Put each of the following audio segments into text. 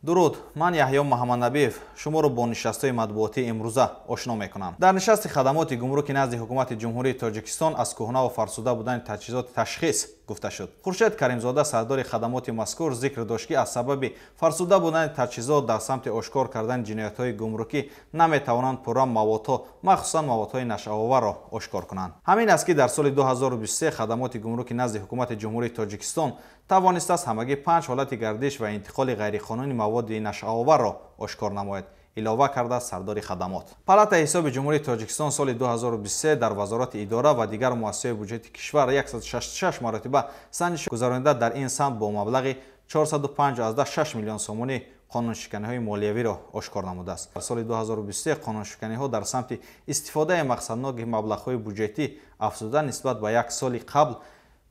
Дуруд, ман Яҳё Муҳаммаднабиев шуморо бо нишастҳои матбуотии имрӯза ошно мекунам. Дар нишасти хадамоти гумруки назди Ҳукумати Ҷумҳурии Тоҷикистон аз кӯҳна ва фарсуда будани таҷҳизоти ташхис гуфта шуд. Хуршед Каримзода, сардори хадамоти мазкур, зикр дошт, ки аз сабаби фарсуда будани таҷҳизот дар самти ошкор кардани ҷиноятҳои гумрукӣ наметавонанд пурра маводҳо, махсусан маводҳои нашъаоварро ошкор кунанд. Ҳамин аст, ки дар соли 2023 хадамоти гумруки назди Ҳукумати Ҷумҳурии Тоҷикистон тавонистааст ҳамагӣ 5 ҳолати гардиш ва интиқоли ғайриқонунии маводи нашъаоварро ошкор намояд, илова кардааст сардори хадамот. Палатаи ҳисоби Ҷумҳурии Тоҷикистон соли 2023 дар Вазорати идора ва дигар муассисаҳои буҷети кишвар 166 маротиба санҷиш гузаронида, дар ин самт бо маблағи 405,6 миллион сомонӣ қонуншиканиҳои молиявиро ошкор намудааст. Дар соли 2023 қонуншиканиҳо дар самти истифодаи мақсадноки маблағҳои буҷетӣ афзуда нисбат ба як соли қабл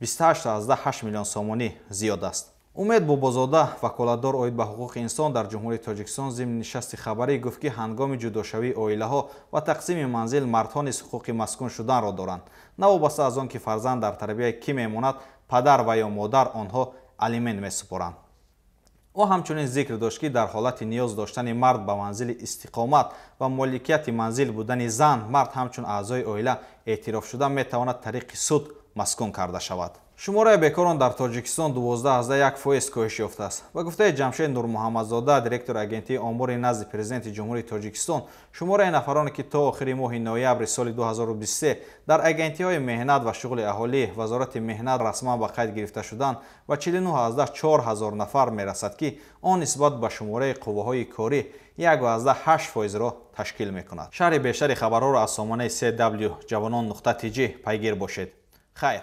28,8 миллион сомонӣ зиёд аст. Умед Бобозода, ваколатдор оид ба ҳуқуқи инсон дар Ҷумҳурии Тоҷикистон, зимни нишасти хабарӣ гуфт, ки ҳангоми ҷудошавии оилаҳо ва тақсими манзил мардҳо низ ҳуқуқи маскун шуданро доранд. Новобаста аз он ки фарзанд дар тарбияи кӣ мемонад, падар ва ё модар онҳо алимент месупоранд. Ӯ ҳамчунин зикр дошт, ки дар ҳолати ниёз доштани мард ба манзили истиқомат ва моликияти манзил будани зан, мард ҳамчун аъзои оила эътирофшуда метавонад тариқи суд маскун карда шавад. Шумораи бекорон дар Тоҷикистон 12,1% коҳиш ёфтааст. Ба гуфтаи Ҷамшед Нурмуҳаммадзода, директори Агентии омори назди Президенти Ҷумҳурии Тоҷикистон, шумораи нафароне, ки то охири моҳи ноябри соли 2023 дар агентиҳои меҳнат ва шуғли аҳолӣ Вазорати меҳнат расман ба қайд гирифта шуданд, ба 49,4 ҳазор нафар мерасад, ки он нисбат ба шумораи қувваҳои корӣ 1,8%-ро ташкил мекунад. Шарҳи бештари хабарҳоро аз сомонаи cw ҷавонон нуқта tj пайгир бошед. Хайр.